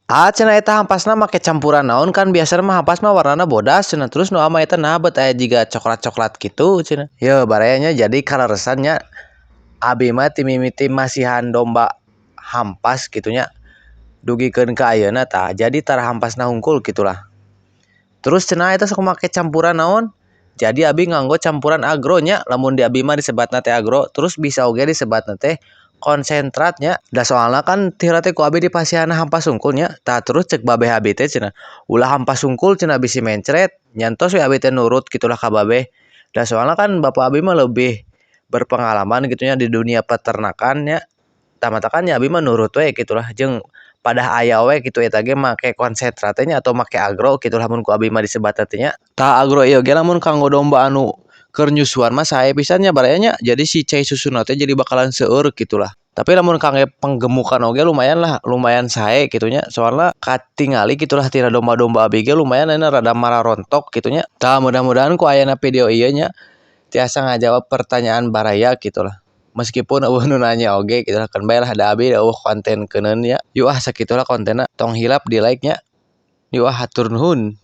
Ah, cenah eta hampasna make campuran naon? Kan biasana mah hampas mah warnana bodas cenah, terus nu ama eta naha bet aya jiga coklat-coklat kitu cenah. Yeuh baraya nya, jadi kaleresan nya abi mah ti mimiti masihan domba hampas kitu nya dugikeun ka ayeuna tah jadi tara hampasna hungkul kitulah. Terus cenah eta sok make campuran naon? Jadi abi nganggo campuran agro nya, lamun di abi mah disebatna teh agro, terus bisa oge disebatna teh konsentrat nya. Da soalna kan ti heula teh ku abi dipasihanna hampas hungkul nya. Tah, terus cek babeh abi teh cenah ulah hampas hungkul cenah, bisi mencret. Nya entos we abi teh nurut kitulah ka babeh. Da soalna kan bapak abi mah lebih berpengalaman gitu nya di dunia peternakan nya. Tah, matakan nya abi mah nurut we kitulah, jeung padah aya we kitu eta ge make konsentrat teh nya atau make agro kitu lamun ku abi mah disebatna teh nya. Tah, agro ieu ge lamun kanggo domba anu keur nyusuan mah sae pisan nya baraya nya, jadi si cai susuna teh jadi bakalan seueur kitulah. Tapi lamun kangge penggemukan oge lumayan lah, lumayan sae kitu nya, soalna katingali kitulah tina domba-domba abi ge lumayan ayeuna rada mararontok kitu nya. Tah, mudah-mudahan ku ayana video ieu nya tiasa ngajawab pertanyaan baraya kitulah. Meskipun euweuh nu nanya oge kitu lah, keun bae lah, da abi euweuh konten keuneun nya. Yuk ah, sakitulah kontenna, tong hilap di like nya. Yuk ah, hatur nuhun.